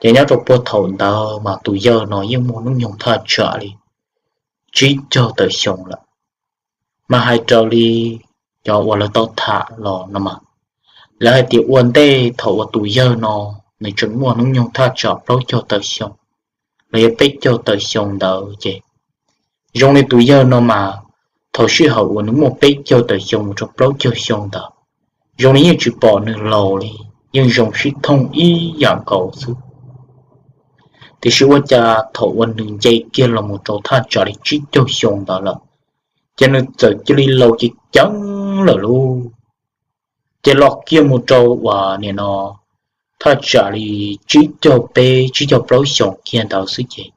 Ces nyob rau puag thaum ntawd mas tus yawg no yeej muaj hnub nyoog thaj tsam li tsib caug tawm xyoo lawm. Mas hais raws li cov uas lawv tau tham los no mas, lawv hais tias ua ntej thaum uas tus yawg no nws tseem muaj hnub nyoog thaj tsam plaub caug tawm xyoo los yog peb caug tawm xyoo ntawd ces zoo li tus yawg no mas thaum sij hawm uas nws muaj peb caug tawm xyoo mus rau plaub caug xyoo ntawd, zoo li yeej tsis pom nws laus li, yeej zoo sib thooj ib yam nkaus xwb. Tiam sis ua cas thaum uas nws nce kiag los mus rau thaj tsam li tsib caug xyoo ntawd lawm, ces nws txawm cia li laus ceev ceev lawm lauj. Ces los kiag mus rau uas nim no thaj tsam li tsib caug peb tsib caug plaub xyoos kiag ntawd xwb ces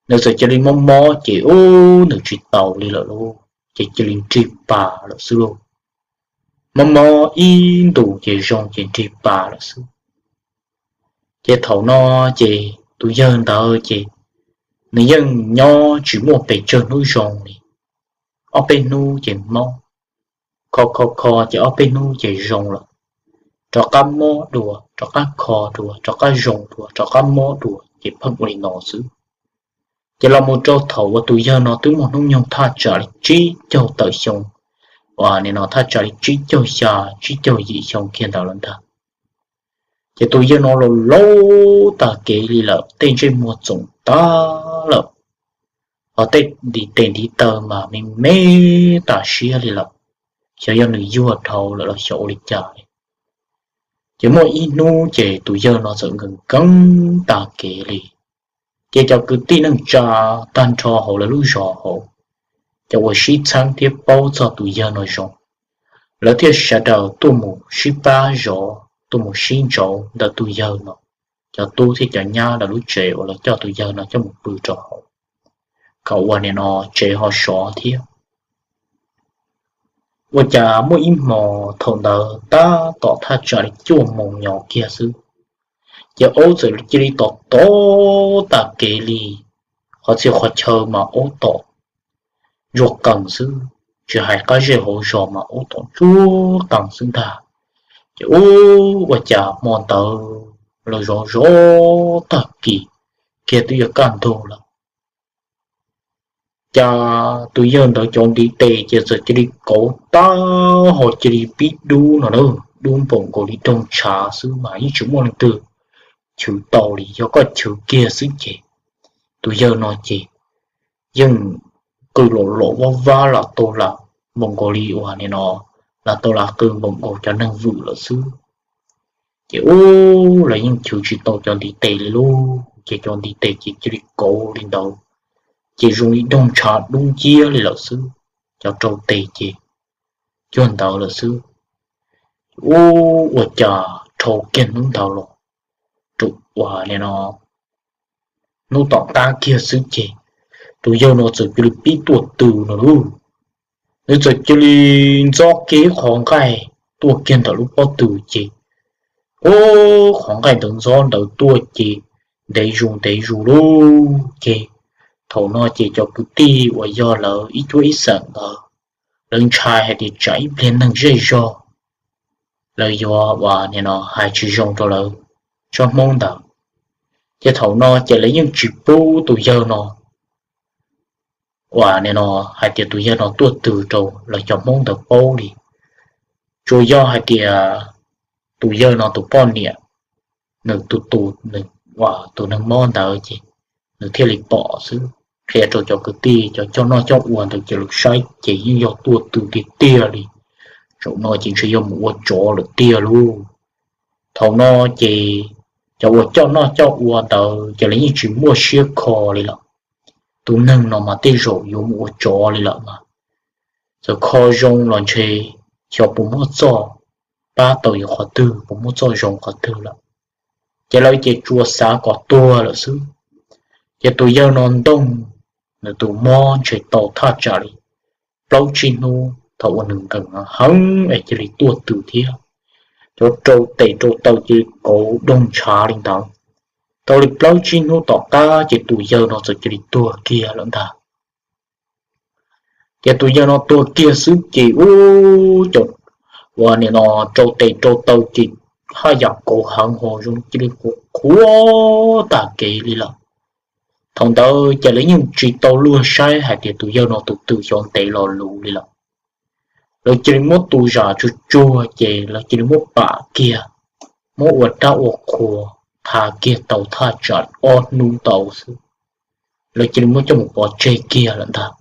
nws txawm cia li mob mob ces ub nws tsis taus li lawm lauj, ces cia li nrig pas lawm xwb lauj. Mob mob ib ntus ces zoo ces nrig pas lawm xwb. Ces thaum no ces tus yawg ntawd ces nws yeej nyob tsis muaj pes tsawg hnub zoo li, ob peb hnub ces mob, kho kho kho ces ob peb hnub ces zoo lawm, rov qab mob dua, rov qab kho dua, rov qab zoo dua, rov qab mob dua ces pheej ua li no xwb. Ces los mus rau thaum uas tus yawg no twb muaj hnub nyoog thaj tsam li tsib caug tawm xyoo, uas nim no thaj tsam li tsib caug xya, tsib caug yim xyoo kiag ntawd lawm ntag. Ces tus yawg no los laus tag kev li lawm, tej ntsej muag txoom tag lawm, hos tej ntiv tes ntiv taw mas me me tas siab li lawm, xyov yog nws yuag dhau lawm los xyov ua li cas li. Ces muaj ib hnub ces tus yawg no txawm nkees nkees tag kev li. Ces cov kwv tij neej tsa tag nrho hauv lawv lub zos hauv, cov uas sib txheeb thiab paub txog tus yawg no zoo, lawv thiaj sawv daws tuaj mus sib pab zov, tuaj mus sib ntsauv ntawm tus yawg no. Cov tub thiab cov nyab lawv lub tsev uas lawv coj tus yawg no coj mus pw rau hauv, kom ua nim no tsev ho sov thiab. Ua cas muaj ib hmo thaum ntawd tab tom thaj tsam li cuaj moos nyob kiag xwb, ces aub txawm cia li tom tom tag kev li. Qhov txhia qhov chaw mas aub tom ntsuag qees xwb, tsis hais qab zej hauv zos mas aub tom ntsuag qees xwb ntag. Ces ub ua cas hmo ntawd los zov zov tag kis kiag twb yuav kaj ntug lawm, cas tus yawg ntawd cov ntiv tes ces txawm cia li kauv tag ho cia li pib dub no na, dub npaum nkaus li doog ntshav xwb mas yeej tsis muaj leej twg chwv tau li, yog koj chwv kiag xwb ces tus yawg no ces yeej qw los los vab vab lam tau lam npaum nkaus li uas nim no lam tau lam qw npaum nkaus cov neeg vwm lawm xwb. Ces ub lawv yeej chwv tsis tau cov ntiv tes li lauj, ces cov ntiv tes ces cia li kauv li ntawd, ces zoo li doog ntshav dub nciab li lawm xwb. Cov rau tes ces cuag ntawd lawm xwb. Ub ua cas dhau kiag hnub ntawd los rau uas nim no hnub tom qab kiag xwb ces tus yawg no txawm cia li pib tuaj tw no lauj. Nws txawm cia li ntxob kiag ib qho nqaij tuaj kiag ntawm lub pob tw ces, ub, qhov nqaij ntawd ntxob ntawd tuaj ces ntev zus ntev zus lauj ces thaum no ces cov kwv tij uas yog lawv ib cuab ib xeem ntawd, lawv ntshai hais tias tsam ib pliag neeg zej zog lawv yuav uas nim no hais tsis zoo rau lawv tsob hmoob ntawd. Ces thaum no ces lawv yeej tsis pub tus yawg no uas nim no hais tias tus yawg no tuaj tw rau lawv cov hmoob ntawd paub li. Tsuas yog hais tias tus yawg no tus poj niam, nws tus tus nws, tus neeg mob ntawd ces nws thiaj li pom xwb. Qhia rau cov kwv tij cov coj noj coj ua ntawd ces lawv saib ces yeej yog tuaj tw tiag tiag li. Zaum no ces ntshe yog mus ua tsov lawm tiag lauj. Thaum no ces cov uas coj noj coj ua ntawd ces lawv yeej tsis muaj siab kho li lawm. Tus neeg no mas tej zaum yuav mus ua tsov li lawm mas, txawm kho zoo los ntshe xyov puas muaj txoj pab tau yus qhov twg, puas muaj txoj zoo qhov twg lawm. Ces lawv ces tsuas xav kom tuag lawm xwb. Ces tus yawg no ntooj, nws tus mob ntshe tau thaj tsam li plaub tsib hnub thaum uas nws nkees heev es cia li tuaj tw thiab. Cov rau tes rau taw cia li kauv doog ntshav li ntawd. Tau li plaub tsib hnub tom qab ces tus yawg no txawm cia li tuag kiag lawm ntag. Ces tus yawg no tuag kiag xwb ces ub, cov uas nim no rau tes rau taw ces haj yam kauv heev ho zoo cia li qhuav qhuav tag kev li lawm. Thaum ntawd ces lawv yeej tsis tau luag saib hais tias tus yawg no tus twg xyov ntev lo lus li lawm. Lawv cia li muab tus zam tsuag tsuag ces lawv cia li muab pam kiag, muab ua dab ua qhua, tha kiag tau thaj tsam ob hnub ntau xwb, lawv cia li muab coj mus pov tseg kiag lawm ntag.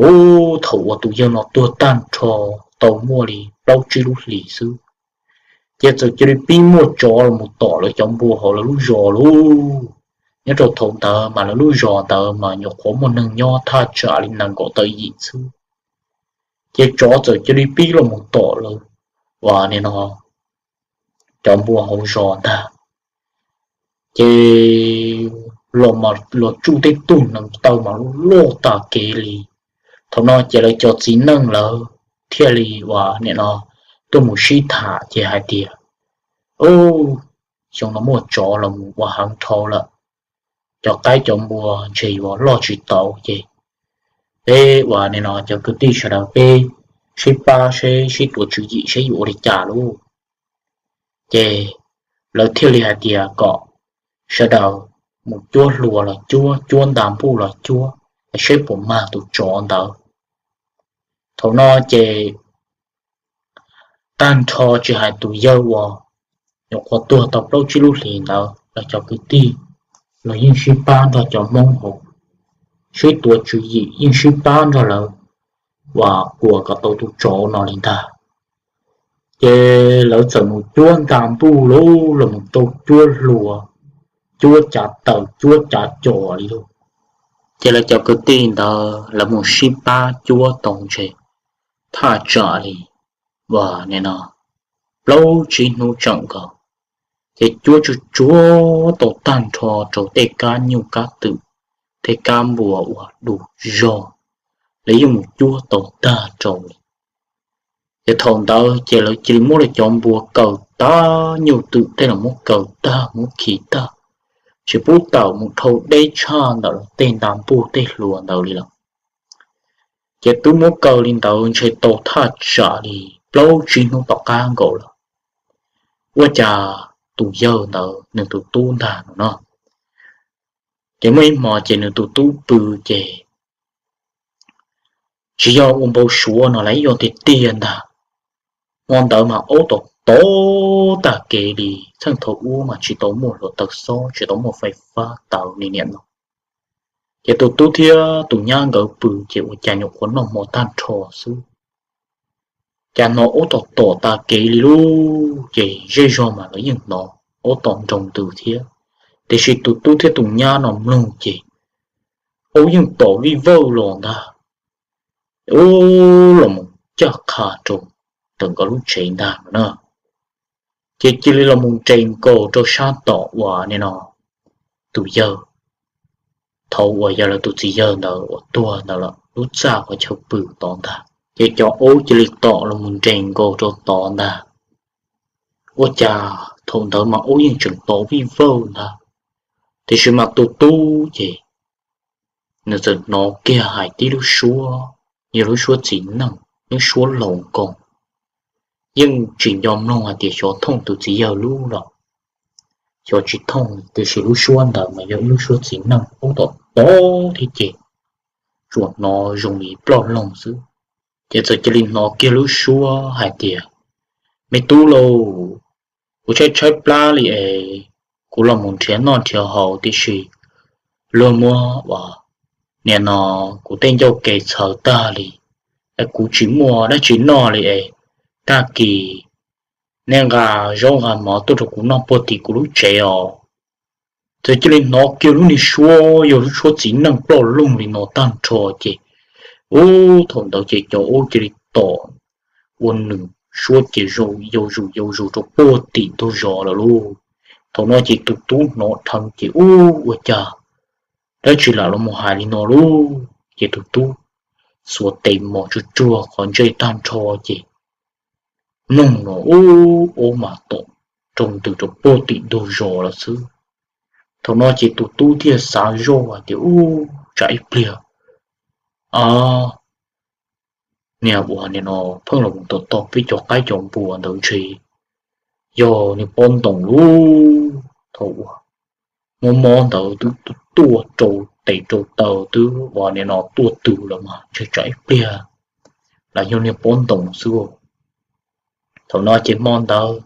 Ub, thaum uas tus yawg no tuag tag nrho tau muaj li plaub tsib lub hlis xwb, ces txawm cia li pib muaj tsov los mus tom lawv cov npua hauv lawv lub zos lauj. Nyob rau thaum ntawd mas lawv lub zos ntawd mas nyuam qhuav muaj neeg nyob thaj tsam li nees nkaum tawm yim xwb, ces tsov txawm cia li pib los mus tom lawv, uas nim no cov npua hauv zos ntag. Ces los tsuj tej tug neev taw mas loj tag kev li. Thaum no ces lawv cov txiv neej lawv thiaj li uas nim no tuaj mus sib tham ces hais tias, Ub, xyoo no muaj tsov los mus ua heev dhau lawm, cov qaib cov npua ntshe yuav loj tsis tau ces peb uas nim no cov kwv tij sawv daws peb sib pab seb sib tuav tswv yim seb yuav ua li cas lauj. Ces lawv thiaj li hais tias kom sawv daws mus cuab hlua los cuab, cuab nta npuj los cuab, seb puas mag tus tsov ntawd. Thaum no ces tag nrho tsis hais tus yawg uas nyuam qhuav tuag tau plaub tsib lub hlis ntawd, lawv cov kwv tij los yeej sib pab nrog cov Hmoob hauv, sib tuav tswv yim yeej sib pab nrog lawv uas kuas kom tau tus tsov no li ntag. Ces lawv txawm mus cuab nta npuj lauj, los mus rau cuab hlua, cuab cav taws cuab cav cos li lauj. Ces lawv cov kwv tij ntawd lawv mus sib pab cuab tau ntshe thaj tsam li uas nim no plaub tsib hnub tseem nkaus, ces cuab tsuag tsuag tau tag nrho rau tej kab nyuj kab twm, tej kab npua uas du zog, lawv yeej mus cuab tau tag rau li. Ces thaum ntawd ces lawv cia li muab lawv cov npua kaw tag, nyuj twm tej los muab kaw tag muab khi tag, tsis pub tawm mus dhau deb tshaj ntawm lawv tej nta npuj tej hlua ntawd li lawm. Ces twb muab kaw li ntawd ntshe tau thaj tsam li plaub tsib hnub tom qab nkaus lawm, ua cas tus yawg ntawd nws tus tub ntag no no, ces muaj ib hmo ces nws tus tub pw ces tsis yog ua npau suav no las, yog tiag tiag ntag. Hmo ntawd mas aub tom tod tag kev li, txheej thaum ub mas tsis tau muaj hluav taws xob, tsis tau muaj fais fab tawv li niam no. Ces tus tub thiab tus nyab nkawd pw ces ua cas nyuam qhuav noj hmo tag nrho xwb, cas hnov aub tom tom tag kev li lauj. Ces zej zog mas lawv yeej hnov aub tom nroo ntws thiab, tiam sis tus tub thiab tus nyab no mloog ces aub yeej tom vij vawj los ntag, ub, los mus caj qha rau ntawm nkawd lub tsev ntag no na. Ces cia li los mus nres nkaus rau sab tom uas nim no tus yawg, thaum uas yog lawv tus txiv yawg ntawd uas tuag ntawd lawm lub txaj qhov chaw pw tod ntag. Ces cov aub cia li tom los mus nres nkaus rau tod ntag. Ua cas thaum ntawd mas aub yeej tseem tom vij vawj ntag, tiam sis mas tus tub ces nws txawm hnov kiag hais tib lub suab, yog lub suab txiv neej, lub suab laus nkoos. Yeej tsis nco mloog hais tias xyov thooj tus txiv yawg lub los xyov tsis thooj, tiam sis lub suab ntawd mas yog ib lub suab txiv neej aub tom tod thiab ces tsuas hnov zoo li ploj loog xwb. Ces txawm cia li hnov kiag lub suab hais tias, Me tub lauj, kuv tshaib tshaib plab li es kuv los mus nrhiav noj nrhiav haus tib si, luag muab uas nim no kuv tej ncauj ke txhaws tag li, es kuv tsis muaj dab tsi noj li es tag kis nej nqa zaub nqa mov tuaj rau kuv noj puag tim kuv lub tsev os. Txawm cia li hnov kiag lub niag suab yog lub suab txiv neej ploj loog li no tag nrho ces, ub, thaum ntawd ces cov aub cia li tom ua nws suab ces yau zus yau zus rau puag tim ntug zos lawm lauj. Thaum no ces tus tub hnov dheev ces ub, ua cas dab tsi lam los mus hais li no lauj. Ces tus tub xuas tes mos tsuag tsuag qhov ntsej tag nrho ces mloog no ub, aub mas tom nroo ntws rau puag tim ntug zos lawm xwb. Thaum no ces tus tub thiaj xav zoj hais tias, Ub, tsam ib pliag niag uas nim no pheej los tom tau peb cov qaib cov npua ntawd ntshe yog niag pob ntoos lub thaum uas mob mob ntawd twb tuaj rau tes rau taw twb uas nim no tuaj twg lawm mas ntshe tsam ib pliag los yog niag pob ntoos xwb. Thaum no ces hmo ntawd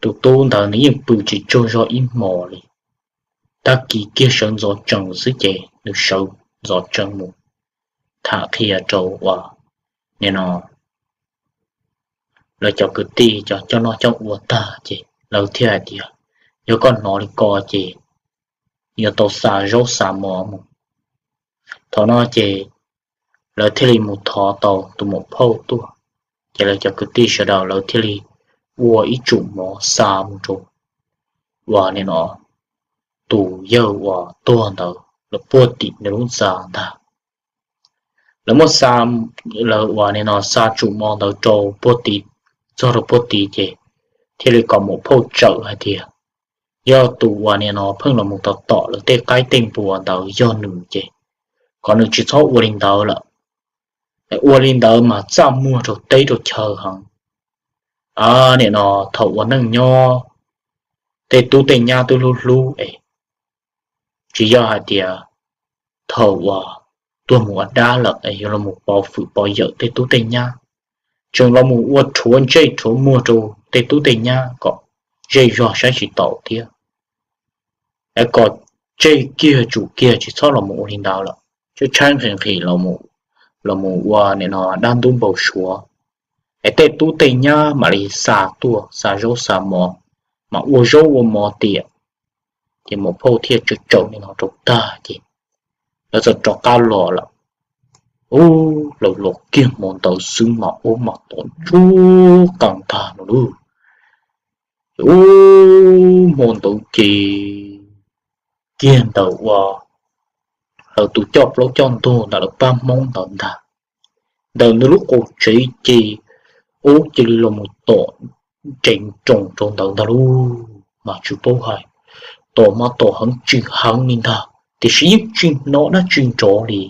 tus tub ntawd nws yeej pw tsis tsaug zog ib hmos li. Tag kis kiag sawv ntxov tsees xwb ces nws sawv ntxov tsees mus tham qhia rau uas nim no lawv cov kwv tij cov coj noj coj ua tag ces lawv thiaj hais tias, yog koj hnov li ko ces yuav tau xa zaub xa mov mus. Thaum no ces lawv thiaj li mus thov tau tus muam phauj tuaj, ces lawv cov kwv tij sawv daws lawv thiaj li ua ib tsum mov xa mus rau uas nim no tus yawg uas tuag ntawd lawv puag tim nws lub ntxa ntag. Lawv muab xa, lawv uas nim no xa tsum mov ntawd rau puag tid, txog rau puag tid ces thiaj li kom muam phauj tsawm hais tias, yog tus uas nim no pheej los mus tom tom lawv tej qaib tej npua ntawd yog nws ces kom nws tsis txhob ua li ntawd lawm. Ua li ntawd mas txaj muag rau teb rau chaw heev. Nim no thaum ua neej nyob tej tub tej nyab twb hlub hlub es tsis yog hais tias thaum uas tuag mus ua dab lawm es yuav los pov fwm pov yawm tej tub tej nyab, tseem los mus ua rhuav ntsej rhuav muag rau tej tub tej nyab kom zej zog saib tsis taus thiab. Es kom tseg kiag tsum kiag tsis txhob los mus ua li ntawd lawm, tshaib tshaib nqhis nqhis los mus ua nim no dab ntub npau suav, es tej tub tej nyab mam li xa tuaj xa zaub xa mov, mam ua zaub ua mov tiam. Ces muam phauj thiaj tsawm tsawm li no rau tag ces lawv txawm rov qab los lawm. Ub, lawv los kiag hmo ntawd xwb mas ub mas tom ntsuj qees tag no lauj. Ub, hmo ntawd ces kiag ntawm uas lawv tus coj plaub coj ntug ntawm lawv pab Hmoob ntawd ntag, ntawm nws lub qaum tsev ces ub cia li los mus tom nrees nroos rau ntawd ntag lauj. Mas tsis paub hais, tom mas tom heev tsis heev li ntag tiam sis yeej tsis hnov dab tsi nrov li.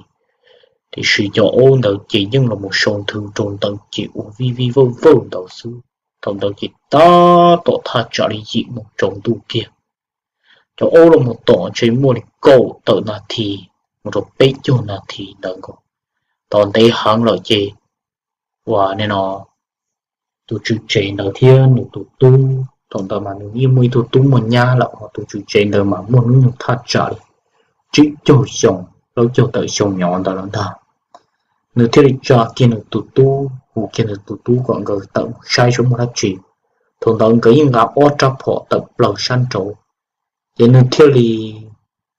Tiam sis cov aub ntawd ces yeej los mus sau nthwv rau ntawd ces ua vij vij vawj vawj ntawd xwb. Thaum ntawd ces tab tom thaj tsam li yim moos tsaus ntuj kiag. Cov aub los mus tom ntshe muaj li kaum tawm nas this mus rau peb caug nas this ntawd nkaus. Tom ntev heev lawm ces uas nim no tus tswv tsev ntawd thiab nws tus tub, thaum ntawd mas nws yeej muaj ib tug tub muaj nyab lawm, ho tus tswv tsev ntawd mas muaj hnub nyoog thaj tsam li tsib caug xyoo, plaub caug tawm xyoo nyob ntawd lawm ntag. Nws thiaj li tsa kiag nws tus tub, hu kiag nws tus tub kom nkawd tawm mus saib saib muaj dab tsi. Thaum ntawd nkawd yeej nqa ob rab phom tawm plaws sab nraud, ces nws thiaj li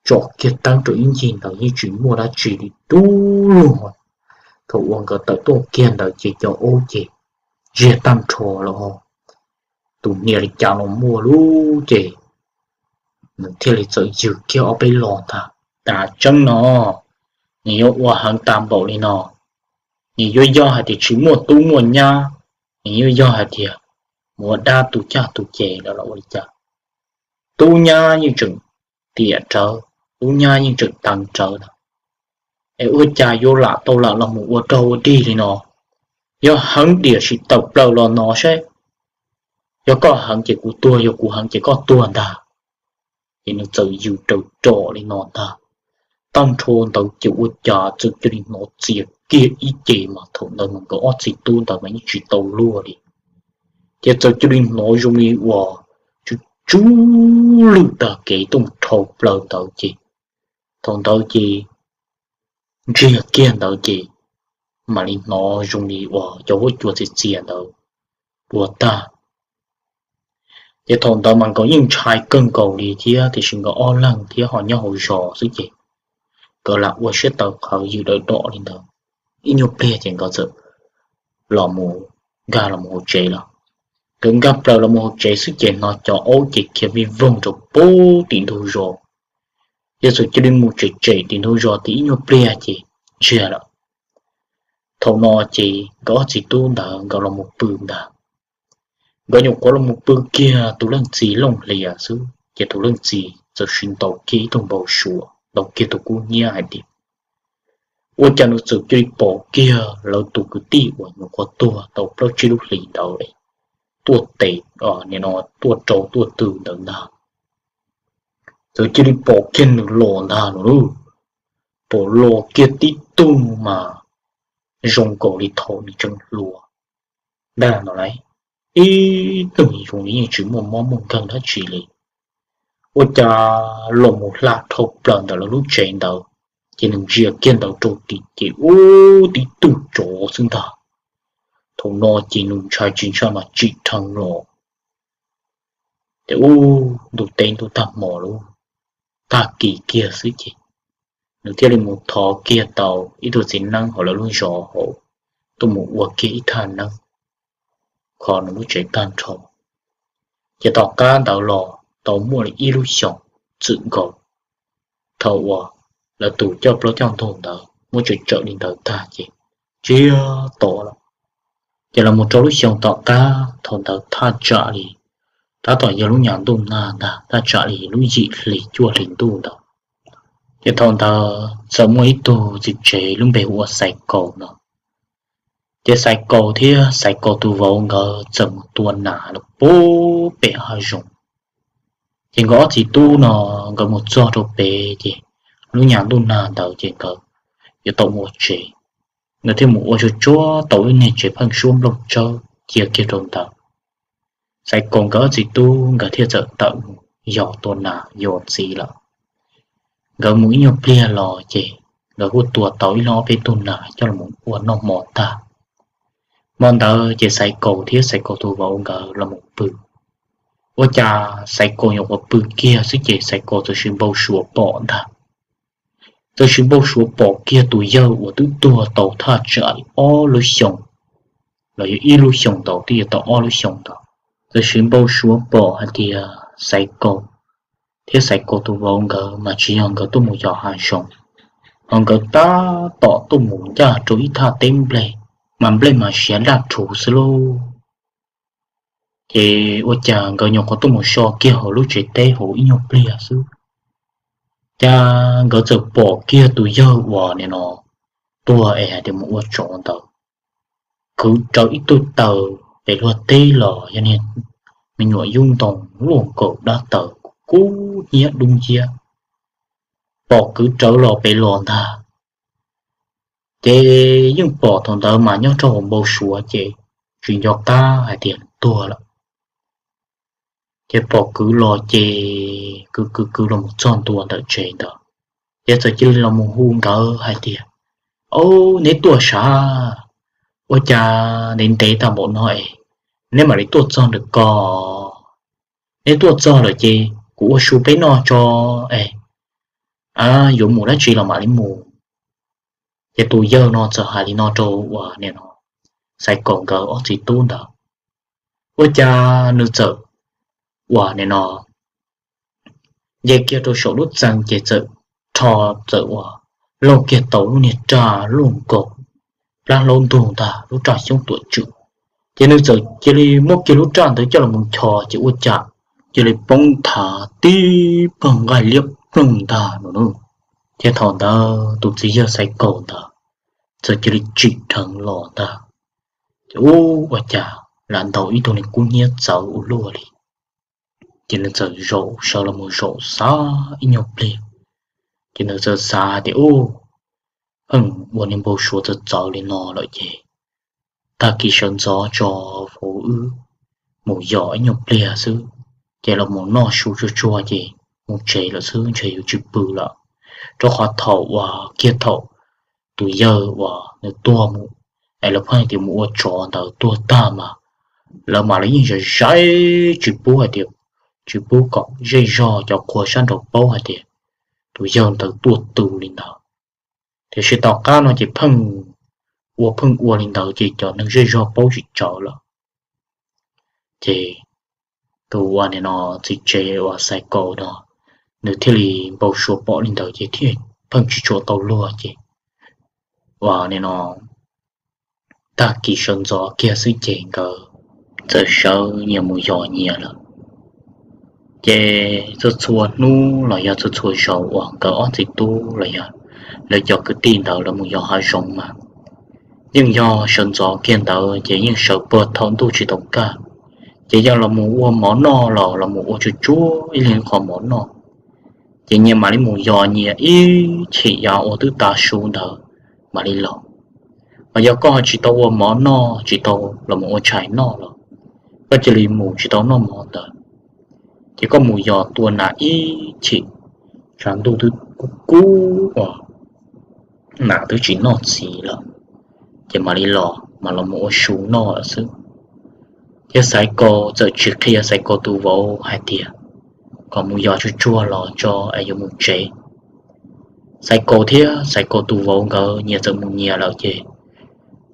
tsom kiag teeb rau ib ncig ntawd yeej tsis muaj dab tsi li dub lug. Thaum uas nkawd tawm tuaj kiag ntawd ces cov aub ces ntsiag tag nrho los, tus hniav li cas los muaj lub ces nws thiaj li txawm ywg kiag ob peb los ntag. Tseeb no, nws yuav ua heev tag npaum li no, nws yuav yog hais tias tsis muaj tub muaj nyab, nws yuav yog hais tias mus ua dab tu caj tu ces lawm los ua li cas? Tub nyab yeej tseem tiam rawv, tub nyab yeej tseem teev rawv na, es ua cas yuav lam tau lam los mus ua rog ua dig li no? Yog heev diam sim tawm plaws los no saib, yog koj heev ces kuv tuag, yog kuv heev ces koj tuag ntag. Ces nws txawm yws raws rom li no ntag. Tag nrho ntawd ces ua cas txawm cia li hnov txias kiag ib ce mas thaum ntawd mas nkawd ob txiv tub ntawd mas yeej tsis tau luag li. Ces txawm cia li hnov zoo li uas tsw tsw lwj tag kev tuaj mus dhau plaws ntawd ces thaum ntawd ces ntsiag kiag ntawd ces mam li hnov zoo li uas cov huab cua txias txias ntawd ua tag. Ces thaum ntawd mas nkawd yeej ntshai kawg nkaus li thiab, tiam sis nkawd ob leeg thiab ho nyob hauv zos xwb ces nkawd lam ua siab tawv qhawv yws dawm dom li ntawd. Ib nyuag pliag ces nkawd txawm los mus, nkag los mus hauv tsev lawm. Nkawd nkag plaws los mus hauv tsev xwb ces hnov cov aub ces khiav vij voog rau pem tim ntug zos. Ces txawm cia li mus tsem tsem tim ntug zos tib ib nyuag pliag ces ntsiag lawm. Thaum no ces nkawd ob txiv tub ntawd nkawd los mus pw ntag. Nkawd nyuam qhuav los mus pw kiag tus leej txiv looj hlias xwb ces tus leej txiv txawm siv ntaus kiag ib tug npau suav, ntaus kiag tus kub hnyiab hais tias, ua cas nws txawm cia li pom kiag lawv tus kwv tij uas nyuam qhuav tuag tau plaub tsib lub hlis ntawd li. tuaj tes, nim no tuaj rau tuaj tw ntawd ntag. Txawm cia li pom kiag nws los ntag no lauj. Pom los kiag tib tug mas zoo nkaus li thaum nws tseem hluas ntag no lauj. Ib tug zoo li yeej tsis muaj mob muaj nkeeg dab tsi li. Ua cas los mus hla dhau plaws ntawm lawv lub tsev ntawd, ces nws ntsia kiag ntawd rau tim ces ub tib tug tsov xwb ntag. Thaum no ces nws ntshai tsis ntshai mas tsim dheev los. Ces ub ntuj teb ntuj tag hmo lub, tag kis kiag xwb ces nws thiaj li mus thov kiag tau ib tug txiv neeb hauv lawv lub zos hauv tuaj mus ua kiag ib thaj neeb kho nws lub tsev tag nrho. Ces tom qab ntawd los tau muaj li ib lub xyoos txwm nkaus, thaum uas lawv tus coj plaub coj ntug ntawd muab tsawm tsawm li ntawd tag ces ntsiag to lawm. Ces los mus rau lub xyoo tom qab thaum ntawd thaj tsam li, tab tom yog lub nyuag ntuj nag ntag, thaj tsam li lub yim hlis cuaj hlis ntuj ntawd. Ces thaum ntawd txawm muaj ib tug txiv tsev lub npe hu ua Xaiv Kaus no. Ces Xaiv Kaus thiab Xaiv Kaus tus vauv nkawd txawm mus tua nas los puag pem hav zoov. Ces nkawd ob txiv tub no nkawd mus txog rau pem ces lub nyuag ntuj nag ntawd ces nkawd yuav tau mus ua tsev. Nkawd thiaj mus ua tsuag tsuag tau lub niag tsev pheeb suab nplooj tsawb cia kiag rau ntawd. Xaiv Kaus nkawd ob txiv tub nkawd thiaj txawm tawm mus yos tua nas yos ntxiv lawm. Nkawd mus ib nyuag pliag los ces nkawd kuj tua tau ib leeg ob peb tug nas coj los ua noj hmo tag. Hmo ntawd ces Xaiv Kaus thiab Xaiv Kaus tus vauv nkawd los mus pw. Ua cas Xaiv Kaus nyuam qhuav pw kiag xwb ces Xaiv Kaus txawm sis npau suav pom ntag. Txawm sis npau suav pom kiag tus yawg uas twb tuag tau thaj tsam li ob lub xyoos, los yog ib lub xyoos ntawd twb yuav tau ob lub xyoos ntawd. Txawm sis npau suav pom hais tias Xaiv Kaus thiab Xaiv Kaus tus vauv nkawd mas tsis yog nkawd tuaj mus yos hav zoov, ho nkawd tab tom tuaj mus ncaj rau ib thaj teb nplej, mas nplej mas siav laj rhuv xwb lauj. Ces ua cas nkawd nyuam qhuav tuaj mus so kiag hauv lub tsev teb hauv ib nyuag pliag xwb, cas nkawd txawm pom kiag tus yawg uas nim no tuag es hais tias mus ua tsov ntawd, kwv rawv ib tug taws pem luag teb los yog niag me nyuam yub ntoo luaj nkaus dab taws kub hnyiab dub nciab, pom kwv rawv los pem los ntag. Ces yeej pom thaum ntawd mas nyob rau hauv npau suav ces tsis nco qab hais tias tuag lawm. Ces pom kwv los ces kwv kwv kwv los mus txog ntua ntawm tsev ntawd, ces txawm cia li los mus hu nkawd hais tias, Au, neb tuaj sav? Ua cas ntev ntev tag npaum no es neb mam li tuaj txog ntawm ko? Neb tuaj txog lawm ces kuv ua su peb noj tso es yuav mus dab tsi los mam li mus. Ces tus yawg no txawm hais li no rau uas nim no Xaiv Kaus nkawd ob txiv tub ntawd. Ua cas nws txawm uas nim no nce kiag rau saum lub txee ces txawm rho, txawm uas laug kiag tau lub niag raj luaj nkaus plab hlaub ntug ntag, lub raj xyoob tuam tswm. Ces nws txawm cia li muab kiag lub raj ntawd coj los mus nchos ces ua cas cia li poob nthav tib pawg nqaij liab ploog ntag no. Ces thaum ntawd tus txiv yawg Xaiv Kaus ntawd txawm cia li tsim dheev los ntag. Ces ub, ua cas lam ntaus ib tug niag kub hnyiab txawv ua luaj li. Ces nws txawm zaum sawv los mus zaum xav ib nyuag pliag, ces nws txawm xav tias, Ub, pheej ua niag npau suav txawv txawv li no lawm ces tag kis sawv ntxov tso, vauv wb mus yos ib nyuag pliag xwb, ces los mus noj su tsuag tsuag ces mus tsev lawm xwb, ntshe yuav tsis pw lawm. Rau qhov thaum uas kiag thaum tus yawg uas nws tuag mus es lawv pheej tias mus ua tsov ntawd tuag tag mas lawv mas lawv yeej zais zais tsis pub hais tias, tsis pub kom zej zog cov qhua sab nraud paub hais tias tus yawg ntawd tuaj tu li ntawd. Tiam sis tom qab no ces pheej ua pheej ua li ntawd ces cov neeg zej zog paub tsis tsawv lawm. Ces tus uas nim no txiv tsev uas Xaiv Kaus no nws thiaj li npau suav pom li ntawd ces thiaj pheej tsis tshua tau luag ces uas nim no tag kis sawv ntxov kiag xwb ces nkawd txawm sawv nyias mus yos nyias lawm. Ces txhua txhua hnub los yog txhua txhua zaus uas nkawd ob txiv tub los yog lawv cov kwv tij ntawd lawv mus yos hav zoov mas yeej yog sawv ntxov kiag ntawd ces yeej sawv puag thaum ntuj tsis tau kaj, Ces yog los mus ua mov noj los los mus ua tsuag tsuag ib leeg qhov mov noj, ces nyias mam li mus yos nyias ib chim yav uas twb tav su ntawd mam li los. Mas yog koj ho tsis tau ua mov noj, tsis tau los mus ua tshais noj los koj cia li mus tsis tau noj mov ntawd, ces koj mus yos tua nas ib chim, tshav ntuj twb kub kub uas nas twb tsis noj txiv lawm, ces mam li los mas los mus ua su noj lawm xwb. Thiab Xaiv Kaus txawm tsis qhia Xaiv Kaus tus vauv hais tias kom mus yos tsuag tsuag los tso es yuav mus tsev. Xaiv Kaus thiab Xaiv Kaus tus vauv nkawd nyias txawm mus nyias lawm ces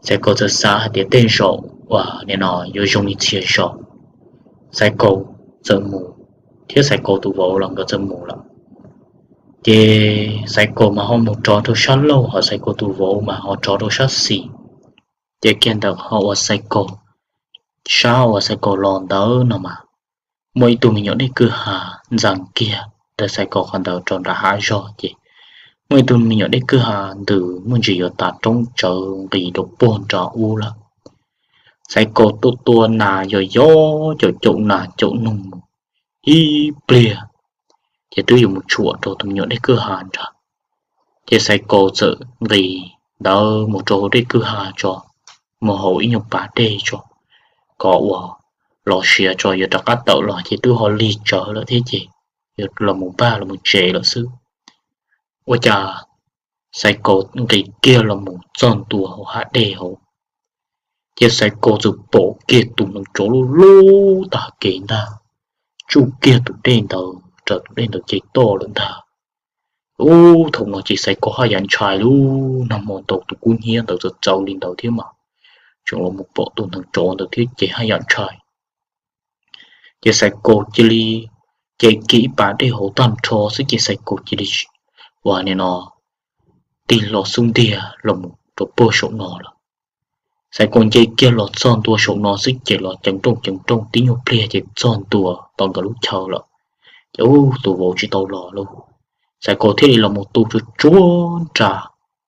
Xaiv Kaus txawm xav hais tias tej zaum uas nim no yuav zoo li txhia zaus Xaiv Kaus txawm mus, thiab Xaiv Kaus tus vauv los nkawd txawm mus lawm. Ces Xaiv Kaus mas ho mus rov rau sab laug, ho Xaiv Kaus tus vauv mas ho rov rau sab xis. Ces kiag ntawm qhov uas Xaiv Kaus, sab uas Xaiv Kaus los ntawd no mas muaj ib tug me nyuam dej kwj ha ntxeev kiag ntawm Xaiv Kaus qhov ntawd rau nram hav zog ces muaj ib tug me nyuam dej kwj ha ntws muaj ntsis yuav tas roob tsawv nqis rau puag nram ub lawm. Xaiv Kaus tua tua nas yos yos caum caum nas caum noog mus ib pliag, ces twb yuav mus tshuam rau tus me nyuam dej kwj ha nrad. Ces Xaiv Kaus txawm nqis ntawd mus rau hauv dej kwj ha tso, mus haus ib nyuag pas dej tso, kom uas los siav tso yuav rov qab tawm los ces twb ho lig tsawv lawm thiab ces yuav los mus npaj los mus tsev lawm xwb. Ua cas Xaiv Kaus nqis kiag los mus txog ntua hauv hav dej hauv, ces Xaiv Kaus txawm pom kiag tus neev tsov lub lub tag kev ntag, tsuj kiag tus dej ntawd raws tus dej ntawd ces toj lawm ntag. Ub, thaum no ces Xaiv Kaus haj yam ntshai lub nag hmo ntaus tus kub hnyiab ntawd txawv txawv li ntawd thiab mas tseem los mus pom tus neev tsov ntawd thiab ces haj yam ntshai. Ces Xaiv Kaus cia li nce kiag ib pas dej hauv tag nrho xwb ces Xaiv Kaus cia li ua nim no tig hlo xub ntiag los mus rau puag saum no lawm. Xaiv Kaus nce kiag los txog ntua saum no xwb ces los ceev nrooj ceev nrooj tib nyuag pliag ces txog ntua tom nkawd lub chaw lawm. Ces ub, tus vauv tsis tau los lauj. Xaiv Kaus thiaj li los mus tu tsuag tsuag nra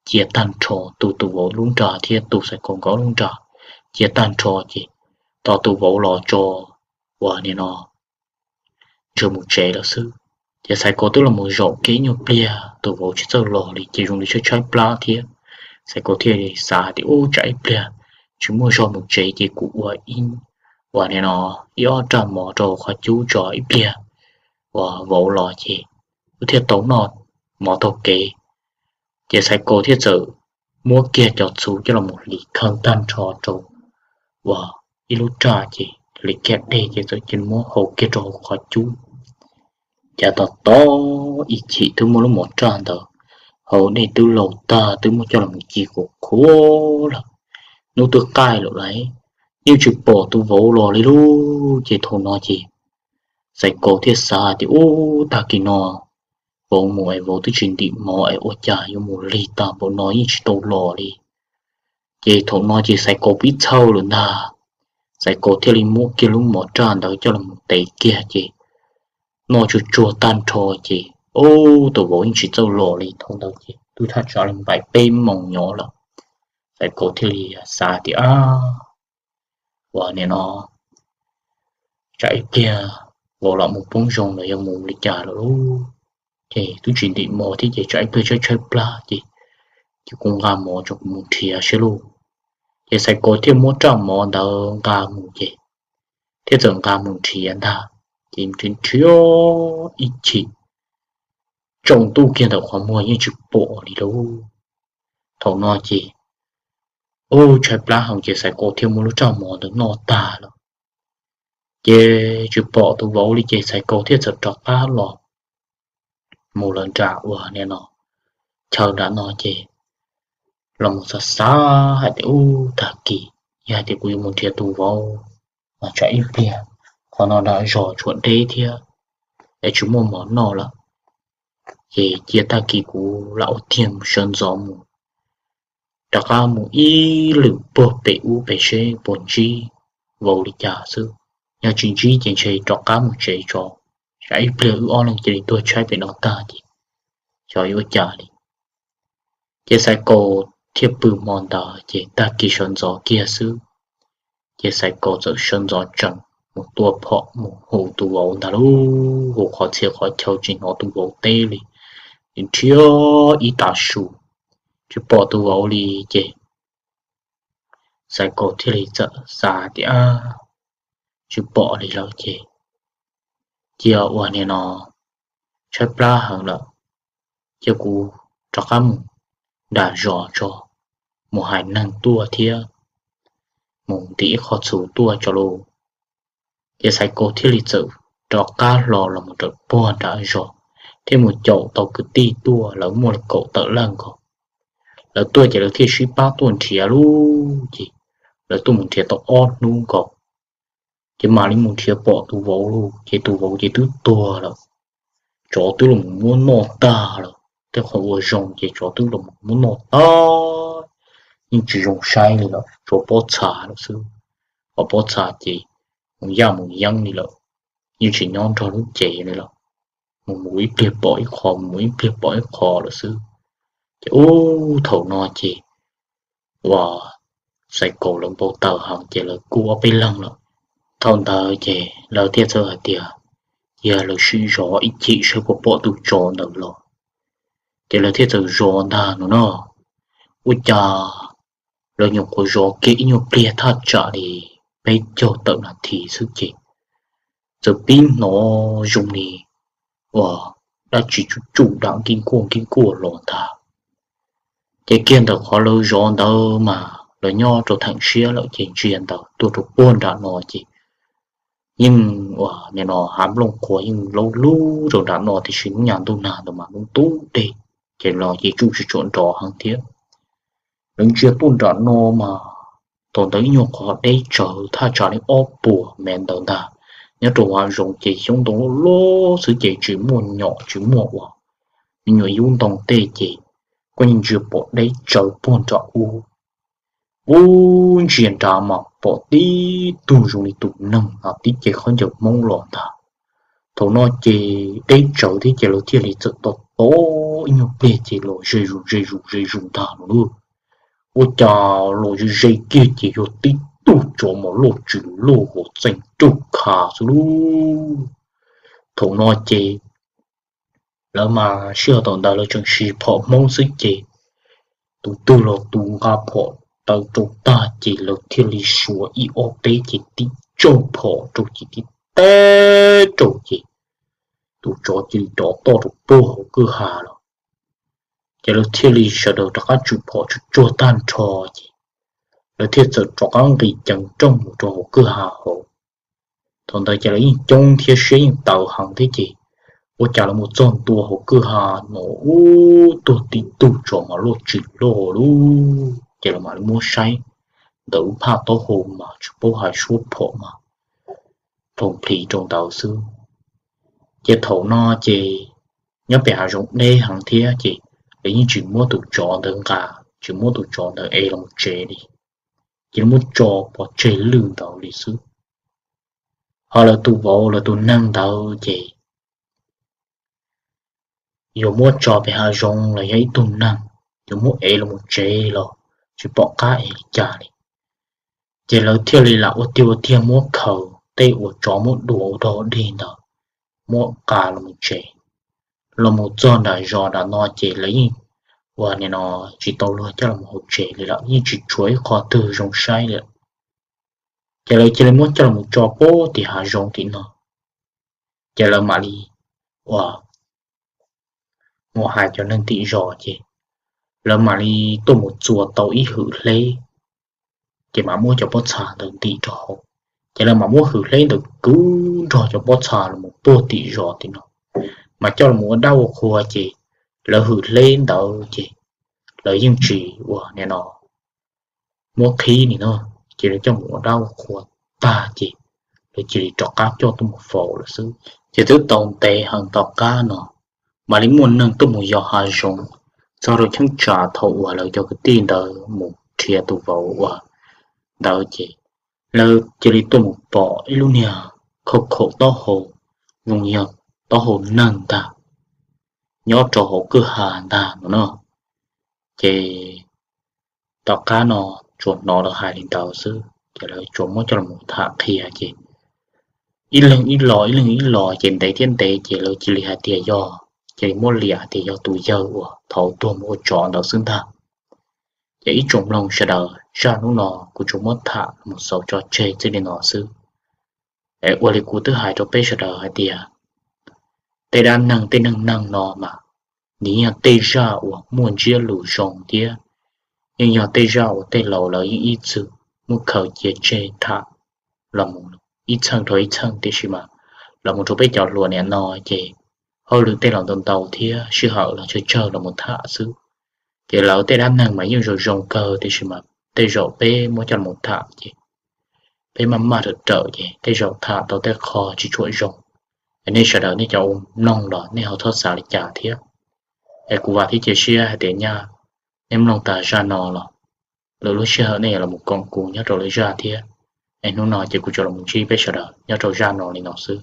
cia tag nrho, tu tus vauv lub nra thiab tu Xaiv Kaus nkawd lub nra cia tag nrho ces tos tus vauv los tso uas nim no ntshe mus tsev lawm xwb. Ces Xaiv Kaus twb los mus zaum kiag ib nyuag pliag tus vauv tsis txawj los li ces zoo li tshaib tshaib plab thiab. Xaiv Kaus thiaj li xav tias ub, tsam ib pliag tsis muaj zog mus tsev ces kuv ua ib, uas nim no ib ob raj mov rau qhov cub tso ib pliag uas vauv los ces wb thiaj tau noj mov taug kev. Ces Xaiv Kaus thiaj txawm muab kiag cov txhuv coj los mus hliv khaws tag nrho rau uas ib lub raj ces hliv kiag dej ces txawm cia li muab hau kiag rau hauv qhov cub. Cas tos tos ib chim twb muab lub mov raj ntawd hau dej twb laus tag twb muab coj los mus ci qhuav qhuav lawm. Hnub twb qaij lawm lauj, yeej tsis pom tus vauv los li lauj. Ces thaum no ces Xaiv Kaus thiaj xav tias ub, tag kis no vauv mus es vauv twb tsis ntim mov es ua cas yuav mus lig tag npaum no yeej tsis tau los li. Ces thaum no ces Xaiv Kaus pib txhawj lawm ntag. Xaiv Kaus thiaj li muab kiag lub mov raj ntawd coj los mus tev kiag ces noj tsuag tsuag tag nrho ces ub, tus vauv yeej tsis txawj los li. Thaum ntawd ces twb thaj tsam li npaim peb moos nyob lawm. Xaiv Kaus thiaj li xav tias ab, uas nim no tsam ib pliag vauv los mus poob zoo los yog mus li cas lawm lauj. Ces twb tsis ntim mov thiab ces tsam ib pliag tshaib tshaib plab ces, ces kuv nqa mov tso kuv mus nrhiav saib lauj. Ces Xaiv Kaus thiaj muab raj mov ntawd nqa mus ces thiaj txawm nqa mus nrhiav ntag. Ces nrhiav nrhiav ib chim tsaus ntuj kiag ntawm qhov muag yeej tsis pom li lauj. Thaum no ces ub, tshaib plab heev ces Xaiv Kaus thiaj muab lub raj mov ntawd noj tag lawm. Ces tsis pom tus vauv li ces Xaiv Kaus thiaj txawm rov qab los mus lawm nram uas nim no chaw nram no ces los mus xav xav hais tias ub, tag kis yog hais tias kuv yuav mus nrhiav tus vauv mas tsam ib pliag qhov no nram zos tshuav deb thiab es tsis muaj mov noj lawm. Ces cia tag kis kuv lam ua tiag mus sawv ntxov mus, rov qab mus ib lwm puag pem ub pem seb puas ntsib vauv li cas xwb. Yog tsis ntsib ces ntshe rov qab mus tsev tso, tsam ib pliag wb ob leeg cia li tuag tshaib pem no tag ces xyov yuav ua cas li. Ces Xaiv Kaus thiaj pw hmo ntawd ces tag kis sawv ntxov kiag xwb, ces Xaiv Kaus txawm sawv ntxov tsees mus tua phom mus hu tus vauv ntag lauj. Hu qhov txhia qhov chaw tsis hnov tus vauv teb li, nrhiav ib tav su tsis pom tus vauv li ces Xaiv Kaus thiaj li txawm xav tias tsis pom li lawm ces cia ua nim no tshaib plab heev lawm, cia kuv rov qab mus nram zos tso, mus hais neeg tuaj thiab mus ntim ib qho txhuv tuaj tso lauj. Ces Xaiv Kaus thiaj li txawm rov qab hlo los mus rau puag nram zos thiab mus caum tau kwv tij tuaj, lawv muaj li kaum tawm leej nkaus. Lawv tuaj ces lawv thiaj sib pab tuaj nrhiav lauj. Ces lawv tuaj mus nrhiav tau ob hnub nkaus, ces mam li mus nrhiav pom tus vauv lauj. Ces tus vauv ces twb tuag lawm, tsov twb los mus muab noj tag lawm. Tej qhov uas zoo ces tsov twb los mus muab noj tag, yeej tsis zoo saib li lawm, tshuav pob txha lawm xwb. Ho pob txha ces mus yaj mus yeeb li lawm, yeej tsis nyob nrog lub cev li lawm, mus mus ib pliag pom ib qho, mus mus ib pliag pom ib qho lawm xwb. Ces ub thaum no ces uas Xaiv Kaus lawv npau taws heev ces lawv kuj ob peb leeg lawm. Thaum ntawd ces lawv thiaj txawm hais tias cia lawv sim zov ib chim saib puas pom tus tsov ntawd los. Ces lawv thiaj txawm zov ntag no no. Ua cas lawv nyuam qhuav zov kiag ib nyuag pliag thaj tsam li peb caug tawm nas this xwb ces txawm pib hnov zoo li uas dab tsi tsuj tsuj dam nkij nkuaj nkij nkuaj los ntag. Ces kiag ntawm qhov lawv zov ntawd mas lawv nyob rau theem siab lawm ces ntsia ntawd tuaj rau puag nram no ces yeej uas nim no hav nplooj qhuav yeej laub lub rau nram no tiam sis hnub nyoog ntuj nag ntawd mas lub ntub dej, ces los ces tsuj tsis tshua nrov heev thiab. Lawv ntsia tuaj nram no mas thaum ntawd ib nyuag qhov deb tsawv thaj tsam li ob puas mev ntawd ntag. Nyob rau hav zoov ces xyoob ntoo loj loj xwb ces tsis muaj nyom tsis muaj uas me nyuam yub ntoo tej ces koj yeej ntsia pom deb tsawv puag nram ub. Ub ntsia nrad mas pom tib tug zoo li tus neeg ho tib ce khaub ncaws Hmoob los ntag. Thaum no ces deb tsawv thiab ces lawv thiaj li txawm tos tos ib nyuag pliag ces los ze zus ze zus ze zus ntag no lauj. Ua cas los ze ze kiag ces yog tib tug tsov mas loj tsis loj hos txeem ruj kha xwb lauj. Thaum no ces lawv mas sij hawm thaum ntawd lawv tseem siv phom Hmoob xwb ces tus twg los tus nqa phom taw rau tag ces lawv thiaj li suav ib ob peb ces tib tsaug phom rau ces tib teb rau ces tus tsov cia li rov toj rau puag hauv kwj ha los. Ces lawv thiaj li sawv daws rov qab tswm phom tsuag tsuag tag nrho ces lawv thiaj txawm rov qab nqis ceev rooj mus rau hauv kwj ha hauv. Thaum ntawd ces lawv yeej coob thiab siab yeej tawv heev thiab ces ua cas lawv mus txog ntua hauv kwj ha no ub tuag tib tug tsov mas loj tsis loj lauj. Ces lawv mam li muab saib ntawm lub phaj taub hau mas tsis paub hais suab phom mas ploos plhis rau ntawd xwb. Ces thaum no ces nyob pem hav zoov deb heev thiab ces lawv yeej tsis muab tus tsov ntawd nqa, tsis muab tus tsov ntawd ev los tsev li, ces lawv muab tso pov tseg lwj ntawd li xwb. Ho lawv tus vauv lawv tus neeg ntawd ces yuav muab tso pem hav zoov los yog ib tug neeg, yuav muab ev los mus tsev los tsis pom qab ev li cas li. Ces lawv thiaj li lam ua tiag ua tiag muab khaws tej uas tsov muab dua ua dog dig ntawd muab nqa los mus tsev. Los mus txog nram zos nram no ces lawv yeej ua nim no tsis tau luag coj los hauv tsev li lawm, yeej tsis tshuav ib qho twg zoo saib li lawm. Ces lawv cia li muab coj los tso puag tim hav zoov tim no. Ces lawv mam li ua mus hais cov neeg tim zos ces lawv mam li tuaj mus txua tau ib hwm hleb, ces mam muab cov pob txha ntawd ntim rau hauv. Ces lawv mam muab hwm hleb ntawd kwv nrog cov pob txha los puag tim zos tim no, mas coj los ua dab ua qhua ces lawv hwm hleb ntawd ces lawv yeej tsis ua nim no muab qhib ni no, ces lawv coj mus ua dab ua qhua tag ces lawv cia li rov qab coj tuaj mus faus lawm xwb. Ces twb tau ntev heev tom qab no mam li muaj neeg tuaj mus yos hav zoov txog rau cheeb tsam thaum uas lawv cov kwv tij ntawd mus nrhiav tus vauv uas ntawd ces lawv cia li tuaj mus pom ib lub niag khauj khaum taub hau zoo yog taub hau neeg ntag nyob rau hauv kwj ha ntag no no. Ces tom qab no tsuas hnov lawv hais li ntawd xwb ces lawv tsuas muab coj los tham qhia ces ib leeg ib lo ib leeg ib lo ces ntev thiab ntev ces lawv cia li hais tias yog, cia li muab liam hais tias yog tus yawg uas thaum tuag mus ua tsov ntawd xwb ntag. Ces ib tsoom mloog sawv daws, zaj hnub no kuv tsuas muab tham mus xaus tso tseg txij li no xwb. Es ua li kuv twb hais rau peb sawv daws hais tias tej dab neeg tej neeg neeg no mas nws yeej yog tej zaj uas muaj ntsiab lus zoo thiab yeej yog tej zaj uas tej laus lawv yeej ib txwm muab khaws cia tseg tham los ib txheej dhau ib txheej, tiam sis mas los mus rau peb cov hluas niam no ces hauj lwm tej los ntau ntau thiab sij hawm los tsawg tsawg los mus tham xwb. Ces lawv tej dab neeg mas yeej zoo zoo kawg, tiam sis mas tej zaum peb muab coj los tham ces peb maj maj rawm rawm ces tej zaum tham tau tej qho tsis tshua zoo. Es nej sawv daws nej cov uas mloog los nej ho txhob xav li cas thiab. Es kuv vam thiab cia siab hais tias nyaj nej mloog tas zaj no los lwm lub sij hawm nej yuav los koom kuv nyob rau lwm zaj thiab. Es hnub no ces kuv tsuas los ntsib peb sawv daws nyob rau zaj no li no xwb.